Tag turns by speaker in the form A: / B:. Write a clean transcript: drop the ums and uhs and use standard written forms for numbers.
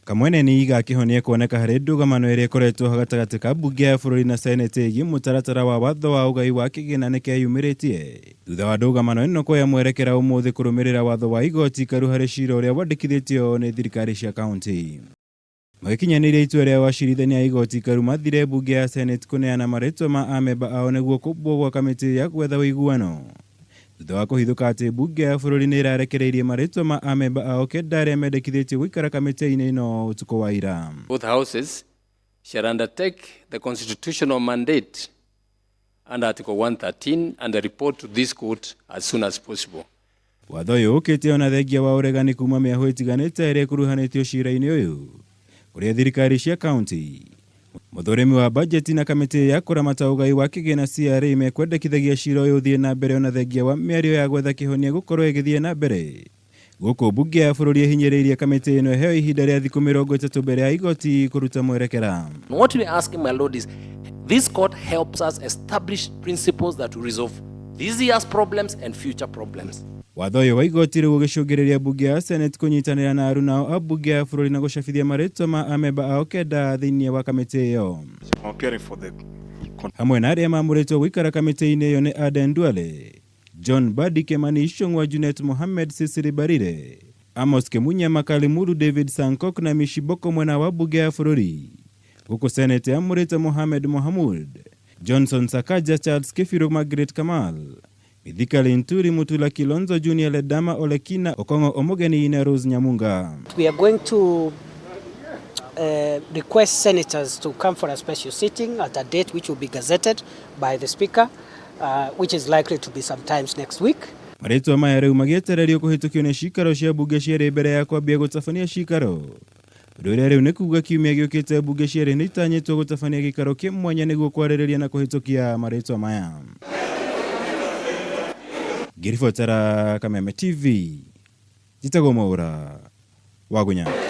A: Kamwene ga kĩhonia kuoneka harĩ ndũgamano ĩrĩa ĩkoretwo gatagatĩ ka mbunge ya bũrũri na senate ĩgiĩ mũtaratara wa watho wa ũgai wa kĩgĩna nĩkeyumĩrĩtie thutha wa ndũgamano ĩno kuoya mwerekera ũmũthĩ kũrũmĩrĩra watho wa igoti ikaru harĩ cira ũrĩa wandĩkithĩtio nĩ thirikari cia kaunti. Magĩkinyanĩria itua rĩa acirithania a igoti ikaru mathire mbunge ya senate kũneana marĩtwa ma amemba ao nĩguo kũmbwo gwa kamĩtĩ ya gwetha ũiguano thutha wa kũhithũka atĩ mbunge ya bũrũri nĩ ĩrarekereirie marĩtwa ma amemba ao kenda arĩa mendekithĩtio gũikara kamĩtĩ-inĩ ĩno ũtukũ wa ira.
B: Both houses shall undertake the constitutional mandate under Article 113 and report to this court as soon as possible.
A: Watho ũyũ ũkĩte ona thengia wa ũregani kuma mĩahũ ĩtiganĩte ĩrĩa ĩkuruhanĩtio cira-inĩ ũyũ kũrĩa thirikari cia kaunti, mũthũrimi wa bajeti na kamĩtĩ ya kũramata ũgai wa kĩgĩna CRA mekwendekithagia cira ũyũ ũthiĩ na mbere ona thengia wa mĩario ya gwetha kĩhonia gũkorwo ĩgĩthiĩ na mbere. Gũkũ mbunge ya bũrũri ĩhinyĩrĩirie kamĩtĩ ĩno ĩheo ihinda rĩa thikũ 30 mbere ya igoti kũruta mwerekera.
C: What we are asking, my lord, is this court helps us establish principles that will resolve this year's problems and future problems.
A: Watho ũyũ wa igoti rĩu ũgĩcũngĩrĩria mbunge ya Senate kũnyitanĩra na aruna a mbunge ya bũrũri na gũcabithia marĩtwa ma amemba ao kenda thĩinĩ wa kamĩtĩ ĩyo.
D: Appearing for the
A: Hamwe na arĩa mamũrĩtwo gũikara kamĩtĩ-inĩ ĩyo nĩ Aden Duale, John Mbadi, Kimani Ichung'wa, Junet Mohamed, Cecily Mbarire, Amos Kimunya, Makali Mulu, David Sankok na Mishi Boko mwena wa mbunge ya bũrũri. Gũkũ Senate yamũrĩte Mohamed Mohamud, Johnson Sakaja, Charles Kibiru, Margaret Kamal, Mithika Linturi, Mutula Kilonzo Junior, Ledama Olekina, Okong'o Omogeni na Rose Nyamunga.
E: We are going to request senators to come for a special sitting at a date which will be gazetted by the Speaker, which is likely to be sometimes next week.
A: Marĩtwa maya rĩu magĩetererio kũhĩtũkio nĩ cikaro cia mbunge cierĩ mbere ya kwambia gũtabania cikaro. Ũndũ ũrĩa rĩu nĩ kuga kiumia gĩũkĩte mbunge cierĩ nĩ itanyĩtwo gũtabania gĩikaro kĩmwanya nĩguo kwarĩrĩria na kũhĩtũkia marĩtwa maya. Ngĩribotera Kameme TV, njĩtagwo Mwaũra wa Gunya.